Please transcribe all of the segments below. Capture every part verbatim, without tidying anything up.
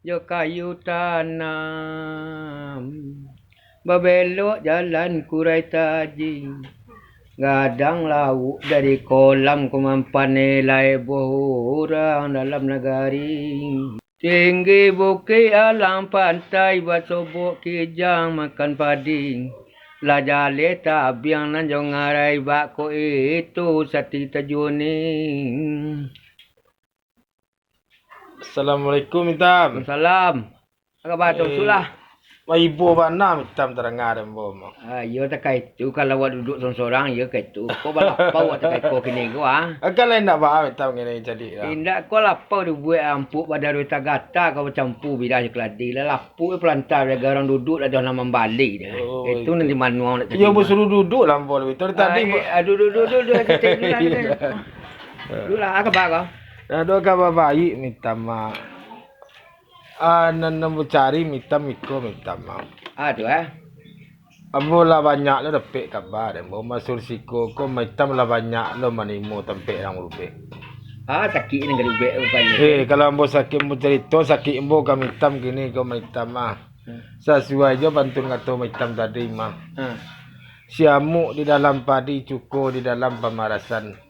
jo kayu tanam. Babelok jalan Kurai Taji, gadang lauak dari kolam, ko mampaneh lai boh urang dalam nagari. Tinggi bukik alang pantai, basobok kijang makan padi. Lah jaleh tabiang nan jo ngarai, bak ko itu sati tajuning. Assalamualaikum, Mitam. Waalaikumsalam. Apa kaba tu, Eh, Sulah? Maibo bana, Mitam, tadanga dek ambo mah. Ah, iyo, takah itu, kalau awak duduak sorang-sorang, iyo ka itu. Kok balapau awak takah iko kini ko, ah? Kan lain ndak baa, Mitam, kini jadi lah. Indak, kok lapau dibuek ampuk, badarui tagata, kau bacampur birah jo kaladi. Lah lapuk jo palanta, biar garang duduak, lah dah nak mambali dah. Oh, Itu itu. Nanti manuang nak Iyo, terima. Basuruh duduak lah ambo, Mitam. Tadi Ah, iyo, aduh, duduak, duduak, duduak, duduak, duduak. Iyo. Duduak lah, apa kaba kau? Ado kaba baiak, Mitam, ah. Ah, nan, nan ambo cari, Mitam, iko, Mitam, ah. Ah, tu, eh. Ambo lah banyak lo dapek kaba, dek ambo masuk siko ko, Mitam, lah banyak lo manimo tampek urang barubek. Ah, sakik nan garubek rupanya. Eh, kalau ambo sakik, ambo carito sakik ambo ka Mitam kini ko, Mitam, ah. Hmm. Sasuai jo pantun kato Mitam tadi mah. Hmm. Siamuk di dalam padi, cuko di dalam pamarasan.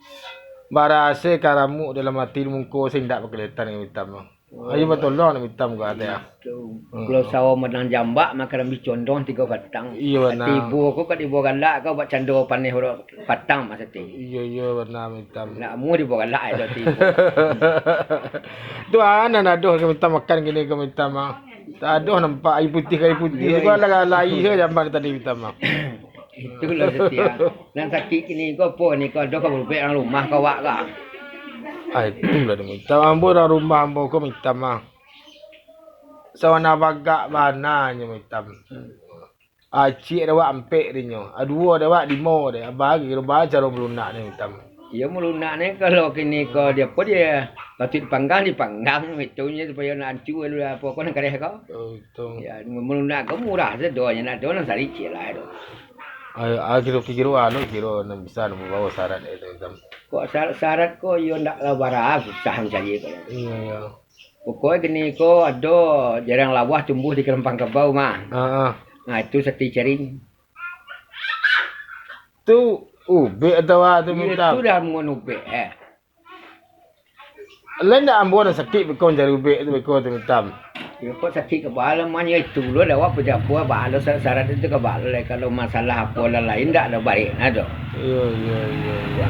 Barasai karamuk dalam ati, muko se indak bakalihatan ka Mitam, ah. Oh. Ayo batolong dek Mitam ko ati, ah. Itu. Hmm. Kalau sawo manang jambak, makan ambi condong tigo batang. Iyo, bana. Tibo ko ka tibo galak, kau buek cando paneh urang patang masa ti. Iyo, iyo, bana, Mitam. Nak mu tibo galak, ado tibo. Tu, ah, nan adoh ka Mitam makan kini ko, Mitam, ah. Tak adoh nampak aia putih, aia putih. Iyo, Sudah iyo. Lah, lah, aia se jambak tadi, Mitam, ah. Itulah setia. Nan sakik kini ko apo ni, ko ado ka barubek dalam rumah ka awak ka? Ah, itulah dek Mitam. Ambo dalam rumah ambo ko, Mitam, ah. Sawana bagak bana nyo, Mitam. Hmm. Ah, ciek dek awak ampek dek nyo. Ah, duo dek awak limo dek. Abah kiro baa caro malunak ni, Mitam. Iyo, malunak ni kalau kini ko dia apo dia, patuik dipanggang, dipanggang itu nyo supayo nak ancu dulu apo ko nan kareh ko. Oh, itu. Ya, malunak ko murah sajo, nyo nak ado nan sari ciek lah tu. Ayo, ah, kiro, kiro, anu, kiro nan bisa nan mambawa syarat itu, Mitam. Kok syarat-syarat ko iyo ndak lah bara, susah mancari ko. Iyo, iyo. Pokoknyo kini ko ado jarang lawah tumbuah di karampang kabau mah. Ah, ah. Nah, itu sati cari. Tu ubek atau apo tu, Iyo, Mitam? Tu dah mungon ubek, eh. Lai ndak ambo nan sakik beko mancari ubek tu, beko tu, Mitam? Yo, kok sakik kabalo, mah nyo itu lo, dek awak pajampuah balo syarat-syarat itu kabalo lai. Kalau masalah apo lah lain, ndak ado baik nah tu. Iyo, iyo, iyo, iyo.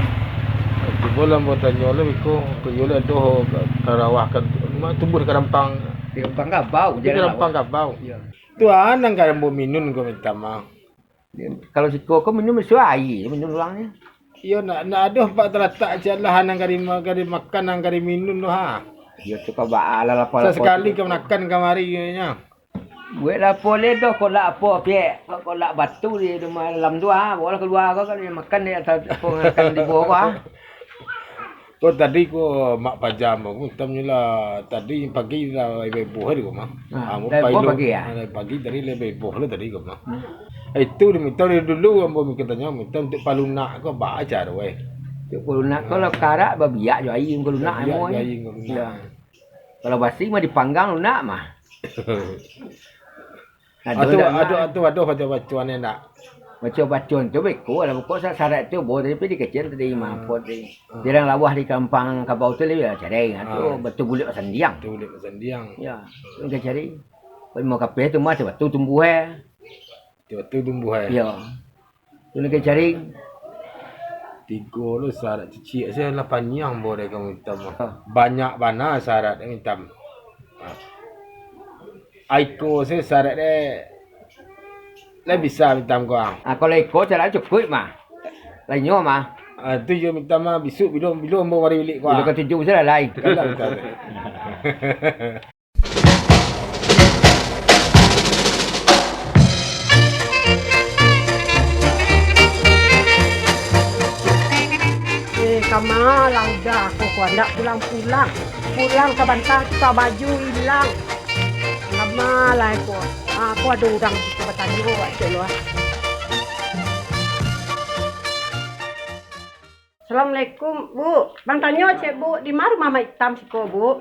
Cubo lah ambo tanyo lah beko, kok iyo lah doh ka, ka lawah ka, ma tumbuah di karampang. Di karampang kabau, Di jarang karampang lawah. Kabau. Iyo. Tu a nan ka ambo minun ko, Mitam, ah. Kalau siko ko minum iso aia, minum urang ni. Iyo, nak, nak adoh pak talatak ciek lah, nan ka di, ka dimakan, nan ka diminum tu, ha. Iyo, tu ka baa lah lapau-lapau Sasakali tu. Ka manakan kamari, nyo. Buek lapau le doh, kolak apo, piak? Kok kolak batu di rumah dalam tu, ha. Baolah kalua ko, kan, makan di atas, apo, makan di bawah ko, ha. Ko tadi ko mak paja ambo ko, Mitam nyo lah, tadi pagi lah beboh tadi ko mah. Ah, ambo dari pai bawah lu, pagi, ah? Ah, dari pagi tadi lah beboh lah tadi ko mah. Hmm. Itu di Mitam dari dulu ambo mikir tanyo, Mitam untuak palunak ko baa caro, eh? Untuak palunak ko lah karak babiak jo aia ko lunak. Babiak ambo jo ni. Aia ko lunak. Iyo. Kalau basi mah dipanggang lunak mah. Ado, ado, ado, ado baco-bacoan ndak? Baco-bacoan tu beko lah, pokok sa-, syarat tu boh tadi, tapi dikecek tadi mah, Hmm. apo tadi. Hmm. Jarang lawah di karampang kabau tu, lah cari, ha, tu Ah. batu bulik basandiang. Batu bulik basandiang. Ya, tu ka cari. Limo kapeh tu mah, batu tumbuah, eh. Batu tumbuah, eh. Ya. Tu nan ka cari. Tigo lo syarat cicik se lah paniang bo dek ka Mitam. Ah. Banyak bana syarat Mitam. Ah. Aiko se syarat de. Lah bisa Mitam ko, ah. Ah, kalau iko syarat cukuik mah. Lah inyo mah. Ah, tu yo Mitam mah, bisuak bilo, bilo ambo mari bilik ko, Bilo ah. Katuju se lah lai. Kalau Mitam. Eh, kama lah udah, aku ko ndak pulang-pulang. Pulang ka banta tu ka baju ilang. Kama lah ko. Ah, ko ado urang tu batanyo, wak cek lo, ah. Assalamualaikum, Bu. Bang tanyo cek, Bu, di ma rumah Mak Itam siko, Bu?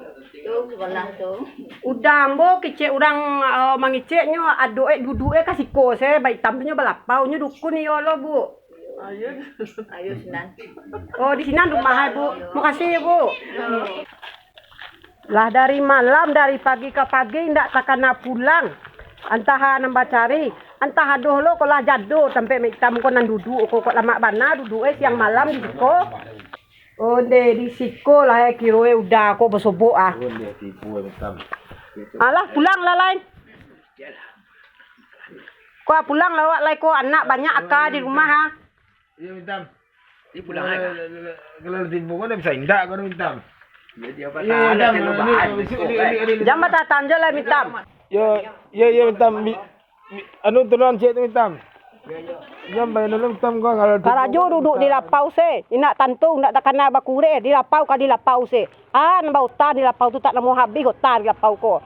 Udah ambo kecek urang, eh, mangeceknyo, adok eh duduk eh ka siko se, Mak Itam tu nyo balapau, nyo dukun iyo lo, Bu. Ayo, sinan. Oh, di sinan rumah ai, Bu. Makasih ya, Bu. Lah dari malam, dari pagi ka pagi, indak takana pulang. Antah nan bacari, antah adoh lo ko lah jado tampek Mak Itam ko nan duduk ko, kok lamak bana duduk eh siang malam di siko. Onde di siko lah, eh, kiro eh udah ko basobok ah. Onde tipu eh, Mak Itam. Alah, pulang lah lai. Ko ah, pulang lah awak lai ko, anak banyak aka di rumah ah. Iyo, Mak Itam. Iyo, pulang ai ka. Kalau tipu ko ndak bisa indak ko, Mak Itam. Iyo, Mak Itam. Jan batatan jo lah, Mak Itam. Yo, yo, yo, Mak Itam. Bi-, bi-, anu, turun ciek tu, Mak Itam. Jan bayar dulu, Mak Itam, ko kalau tipu. Karajo duduk di lapau se, indak tantu, indak takana bakureh, di lapau ka di lapau se. Ah, nan bautang di lapau tu tak namuah habih utang di lapau ko.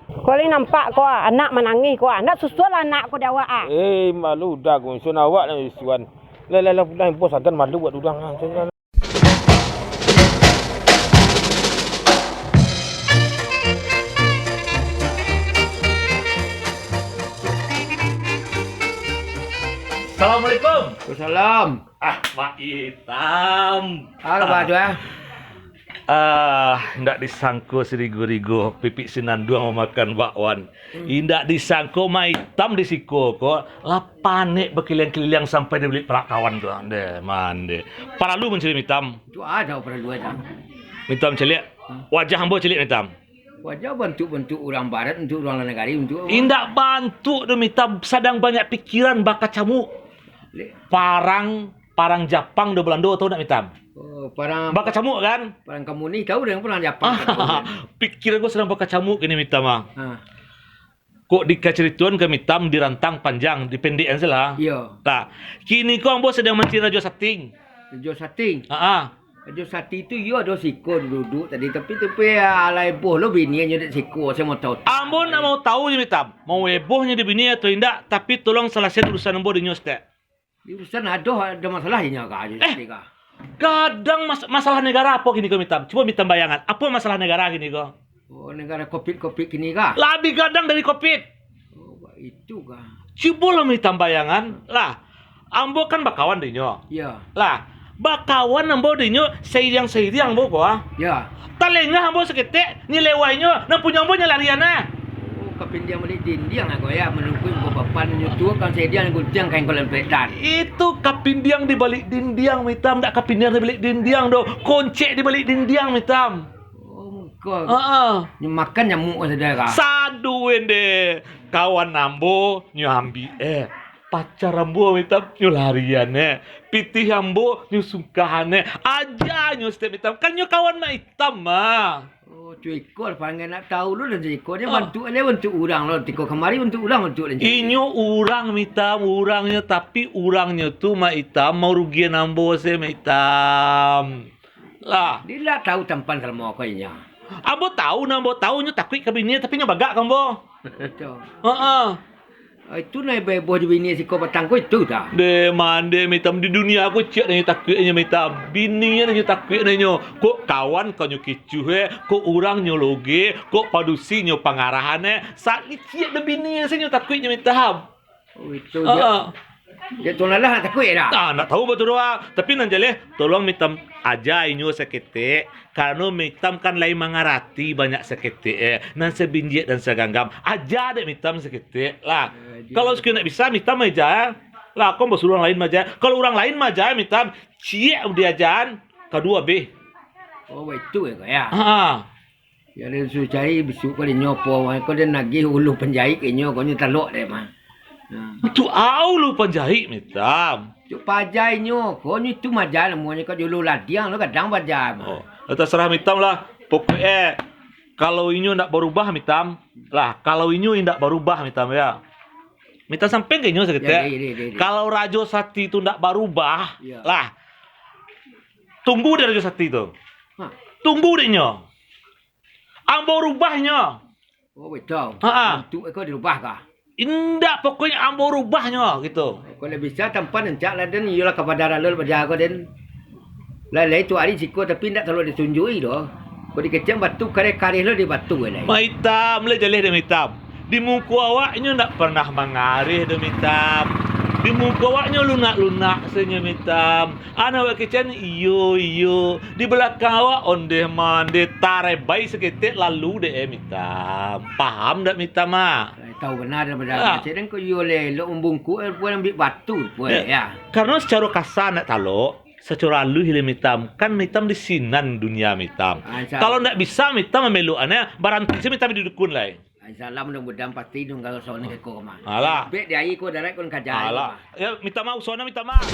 Ko lai nampak ko, ah, anak manangih ko, ah. Ndak susuan lah anak ko di awak, ah. Eh, malu dah ko, suan awak lah suan. Lah, lah, lah, pulang, bos, agan malu buat urang, ah. Assalamualaikum. Waalaikumsalam. Ah, Mak Itam. Apo tu, ah? Ah, indak disangko sirigo-rigo pipik sinanduang mamakan bakwan. Hmm. Indak disangko Mak Itam di siko ko lah panek bakiliang-kiliang sampai di bilik parak kawan tu. Ndeh, mandeh. Paralu mancaliak Mak Itam. Tu ado paralu ado. Mak Itam caliak. Hmm. Wajah ambo caliak Mak Itam. Wajah bantuak-bantuak urang barat, bantuak urang luar nagari, bantuak. Indak bantuak doh Mak Itam, sadang banyak pikiran bakacamuk. Lek. Parang, parang Japang doh Balando, tau ndak Mak Itam? Oh, parang. Bakacamuk kan? Parang komunis, tau deh, parang Japang. Pikiran ko sadang bakacamuk kini Mak Itam ah. Ha. Kok dikacaritoan ka Mak Itam dirantang panjang, dipendekan sajolah. Iyo. Lah, kini ko ambo sadang mancari Rajo Sating. Rajo Sating? Ha ah. Rajo Sating tu iyo ado siko duduak tadi, tapi, tapi, ah, lah eboh lo bini nyo dek siko, sia mau tau. Ambo ndak mau tau je Mak Itam. Mau eboh nyo di bini atau indak, tapi tolong salasaian urusan ambo dinyo saketek. Di urusan ado, ado masalah inyo ka, Rajo Sating ka? Gadang mas-, masalah negara apo kini ko Mak Itam? Cubo Mak Itam bayangan, apo masalah negara kini ko? Oh, negara covid-covid kini ka? Labiah gadang dari covid. Oh, baitu ka. Cubolah Mak Itam bayangan, lah. Ambo kan bakawan dinyo. Iyo. Lah, bakawan ambo dinyo sairiang-sairiang ambo ko ah. Iyo. Talengah ambo saketek, nyo lewai nyo, nan punyo ambo nyo larian ah. Oh, kapindiang baliak dindiang lah ko ya, manungkuik ko papan, nyo tuokkan sairiang, guntiang kain ko lempetan. Itu kapindiang di baliak dindiang, Mak Itam, ndak kapindiang di baliak dindiang doh. Koncek di baliak dindiang, Mak Itam. Oh, muko. Heeh. Nyo makan nyamuk saudara. Saduin deh. Kawan ambo nyo ambiak eh. Pacar ambo Mak Itam nyo larian eh. Pitih ambo nyo sungkahan eh. Aja nyo saketek Mak Itam. Kan nyo kawan Mak Itam mah. Oh, cuiko lah, panggil nak tahu lu dan cuiko. Dia bantuk dia bantuk urang lo. Tiko kamari bantuk urang bantuk dia. Inyo urang Mak Itam, urangnyo, tapi urangnyo tu Mak Itam mau rugian ambo se Mak Itam. Lah. Dia lah tahu tampan kalau mau kau inya. Ambo tahu, nah, ambo tahu nyo takuik ka bini, tapi nyo bagak ka ambo. Betul. Heeh. Ah, itu nah ibo-ibo di bini siko batang ko itu dah. Deh, mandeh Mak Itam di dunia ko ciek nyo takuik nyo Mak Itam. Bini nyo takuik nyo. Kok kawan kau nyo kicuh eh, kok urang nyo loge, kok padusi nyo pangarahan eh. Saat ni ciek deh bini se nyo takuik nyo Mak Itam. Oh, itu dia. Heeh. Dia tu lah nak takuik dah. Ah, nak tahu betul doang. Tapi nan jaleh, tolong Mak Itam aja inyo saketek. Karano Mak Itam kan lai mangarati banyak saketek, eh. Nan sabinjek dan saganggam. Aja dek Mak Itam saketek lah. Eh, dia. Kalau sekiranya nak bisa, Mak Itam aja. Lah, kau basuruh urang lain maja. Kalau urang lain maja, Mak Itam, ciek diajaan, kaduo abih. Oh, baitu ya, kau ya? Ha. Ya, dia suruh cari bisuak ko dinyo po, ko dia nagih ulu panjahik ka inyo, ko nyo talok dek mah. Nah. Untuak au ulu panjahik, Mak Itam? Untuak paja inyo, ko nyo itu maja namonyo, ko jolo ladiang lo gadang paja mah. Oh, lah tasarah Mak Itam lah. Pokok eh, kalau inyo ndak barubah, Mak Itam, lah, kalau inyo indak barubah, Mak Itam, ya. Mak Itam sampaian ka inyo saketek. Ya, ya, ya, ya, ya. Kalau Rajo Sati tu ndak barubah, ya, lah, tunggu dek Rajo Sati tu. Ha. Tunggu dek inyo. Ambo rubah inyo. Oh, betul. Ha, ha. Bantuak iko dirubah kah? Indak, pokoknyo ambo rubah inyo, gitu. Kalau bisa, tampan rancak lah, den. Iyolah, kapada lalu bajago, den. Lai-lai tu ari siko, tapi indak talalu ditunjuki doh. Kok dikecekan batu, kareh-kareh lo di batu lai. Maitam lai jaleh dek Maitam. Di muko awaknyo ndak pernah mangareh doh Maitam. Di muko awaknyo lunak-lunak sajo Maitam. Anak awak kecekan iyo, iyo. Di balakang awak ondeh-mandeh, tarebai saketek lalu dek e Maitam. Paham ndak Maitam, ah? Eh, tahu bana dah, bana. Ah. Cek den kok iyo leh, elok mambungkuk, eh, puan ambiak batu, puan, ya. Karano sacaro kasa ndak talok, sacaro aluih leh Maitam. Kan Maitam di sinan dunia Maitam. Ah, insya Allah. Kalau ndak bisa Maitam mamelok aneh, baranti se Maitam di dukun lai. Ah, insya Allah, mudah-mudahan pasti nunggal sono ke ko mah. Alah. Bek di aia ko darat ko kaja. Alah. Ya, Maitam maaf, sono Maitam maaf.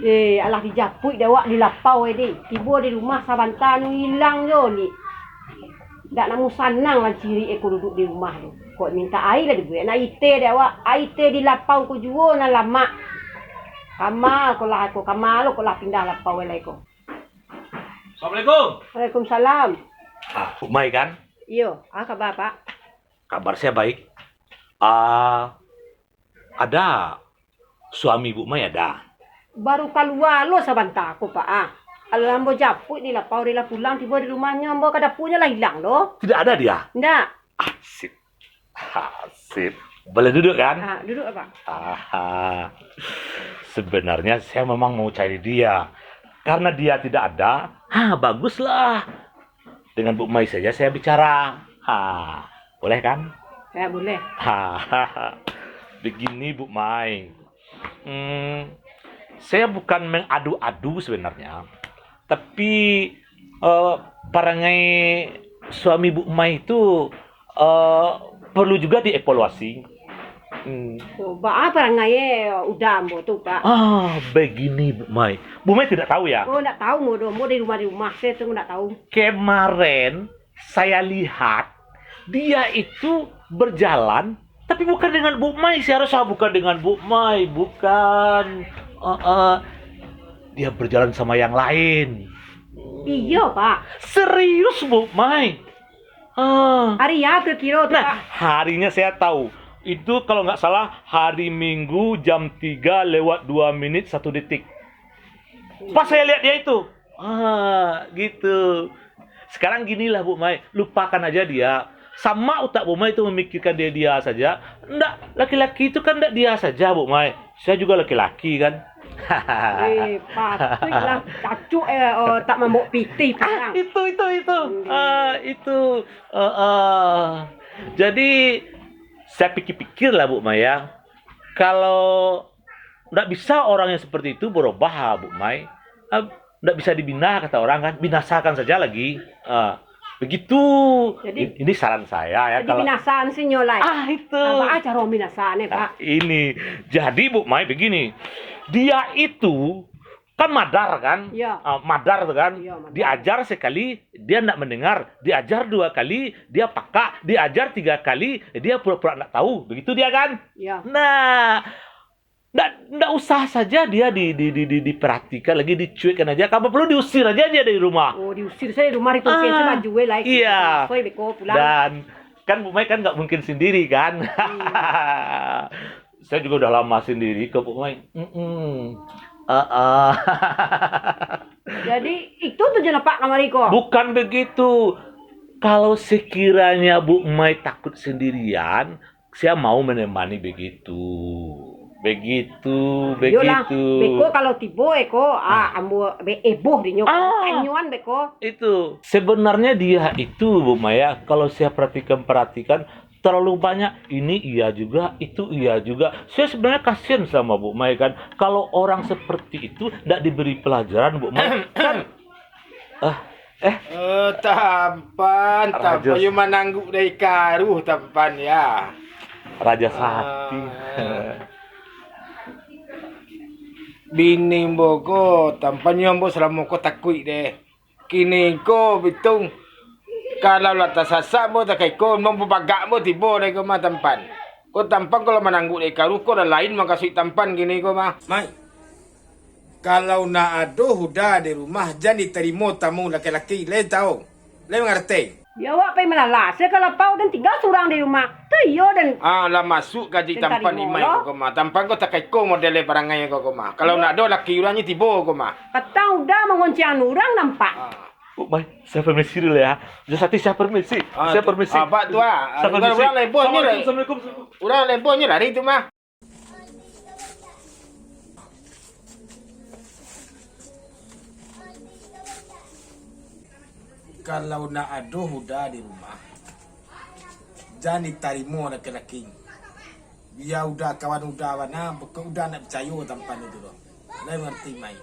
Eh, alah dijapuik dek awak di lapau, eh, dek. Tibo di rumah sabanta nu ilang jo, Lik. Dak namuah sanang lah cirik iko duduak di rumah tu. Kok mintak aia lah dibuek, nak aia teh dek awak. Aia teh di lapau ko juo nan lamak. Kama ko lah ko, kama lo ko lah pindah lapau lai ko. Assalamualaikum. Waalaikumsalam. Ah, Buk Mai kan? Iyo, ah, kaba, Pak? Kabar saya baik. Ah, ada suami Buk Mai ada? Baru kalua lo sabanta ko, Pak, ah. Alah ambo japuik di lapau, di lah pulang, tibo di rumahnyo, ambo ka dapuanyo lah ilang lo. Tidak ada dia? Ndak. Ah, sip. Ah, sip. Boleh duduk kan? Ah, duduk, Pak. Ah, sebenarnya saya memang mau cari dia. Karena dia tidak ada, ah, baguslah. Dengan Buk Mai saja saya bicara. Ha, boleh kan? Ya, boleh. Ha, begini, Buk Mai. Hmm, saya bukan mengadu-adu sebenarnya, tapi, eh, parangai suami Buk Mai itu, eh, perlu juga dievaluasi. Hmm. Oh, baa parangai, eh, uda ambo tu, Pak? Ah, begini, Buk Mai. Buk Mai tidak tahu, ya? Oh, ndak tahu, ambo doh. Ambo di rumah, di rumah, saya tu ndak tahu. Kemarin saya lihat, dia itu berjalan, tapi bukan dengan Buk Mai. Saya rasa bukan dengan Buk Mai, bukan. Eh, eh. Dia berjalan sama yang lain. Iyo, Pak. Serius, Buk Mai. Ah. Hari a kiro-kiro tu, nah, Pak? Harinya saya tahu. Itu kalau nggak salah hari Minggu jam tiga lewat dua menit satu detik. Pas saya lihat dia itu. Ah, gitu. Sekarang ginilah, Buk Mai, lupakan aja dia. Sama utak Buk Mai itu memikirkan dia-dia saja. Ndak, laki-laki itu kan ndak dia saja, Buk Mai. Saya juga laki-laki, kan? Eh, patuiklah cacuk, eh, oh, tak mambok pitih. Ah, padang. Itu, itu, itu. Hmm. Ah, itu. Ah, ah. Jadi, saya pikir-pikir lah, Buk Mai, ya. Kalau ndak bisa orang yang seperti itu berubah, Buk Mai. Ah, ndak bisa dibina, kata orang, kan. Binasakan saja lagi. Ah, begitu. Jadi, in-, ini saran saya, ya, jadi kalau binasaan sinyo lai. Ah, itu. Apa aja roh binasaan, eh, nah, Pak? Ini. Jadi, Buk Mai, begini. Dia itu kan madar, kan? Iya. Ah, madar tu, kan? Iya, madar. Diajar sekali, dia ndak mendengar. Diajar dua kali, dia pakak. Diajar tiga kali, dia pura-pura ndak tahu. Begitu dia, kan? Iya. Nah, ndak, ndak usah saja dia di, di, di, di, diperhatikan lagi, dicuekkan aja. Kalau perlu diusir aja dia dari rumah. Oh, diusir saja dari rumah, itu. Ah, saya baju, eh, lah, iya. Soi beko pulang. Dan kan Buk Mai kan nggak mungkin sendiri, kan? Hmm. Saya juga udah lama sendiri kok, Buk Mai. Mm-mm. Ah, ah. Jadi, itu tujuan Apak kamari ko? Bukan begitu. Kalau sekiranya Buk Mai takut sendirian, saya mau menemani begitu. Begitu, iyolah, begitu. Beko kalau tibo, eh, ko, ah, ah, ambo be-, eboh dinyo, ah, tanyoan beko. Itu. Sebenarnya dia itu, Buk Mai, ya, kalau saya perhatikan-perhatikan, terlalu banyak, ini iya juga, itu iya juga. Saya sebenarnya kasihan sama Buk Mai, kan. Kalau orang seperti itu ndak diberi pelajaran, Buk Mai, kan. Ah, eh. Eh, tampan, Raja tampan. Yo manangguk dari karuh, tampan, ya. Raja Sati. Ah. Bini ambo ko, Tampan, nyo ambo salamo ko takuik deh. Kini ko, Bitung, kalau lah tasasak ambo, takai ko, ambo babagak ambo tibo deh ko mah, Tampan. Ko Tampan kalau manangguk dek karu ko, lah lain mukasuik Tampan kini ko mah. Mai, kalau nak ado Huda di rumah, jan ditarimo tamu laki-laki, lai tau? Lai mangarati? Di awak pai malalas, se ka lapau den tingga surang di rumah. Tu iyo den. Ah, lah masuak ka aji Tampan imai ko mah. Tampan ko takaiko model parangai ko mah. Kalau nak ado laki urang nyo tibo ko mah. Patang Huda mangonciang urang nampak. Ah. Oh, mai, saya permisi dulu ya. Yo Sakti, saya permisi. Ah, saya permisi. Abak tu ah. Saya permisi. Urang leboh nyo. Assalamualaikum. Urang leboh nyo lari tu mah. Kalau nak ado Huda di rumah, jan ditarimo laki-laki. Bia Huda kawan Huda bana, pokok Huda nak picayo Tampan itu doh. Lai mangarati mai.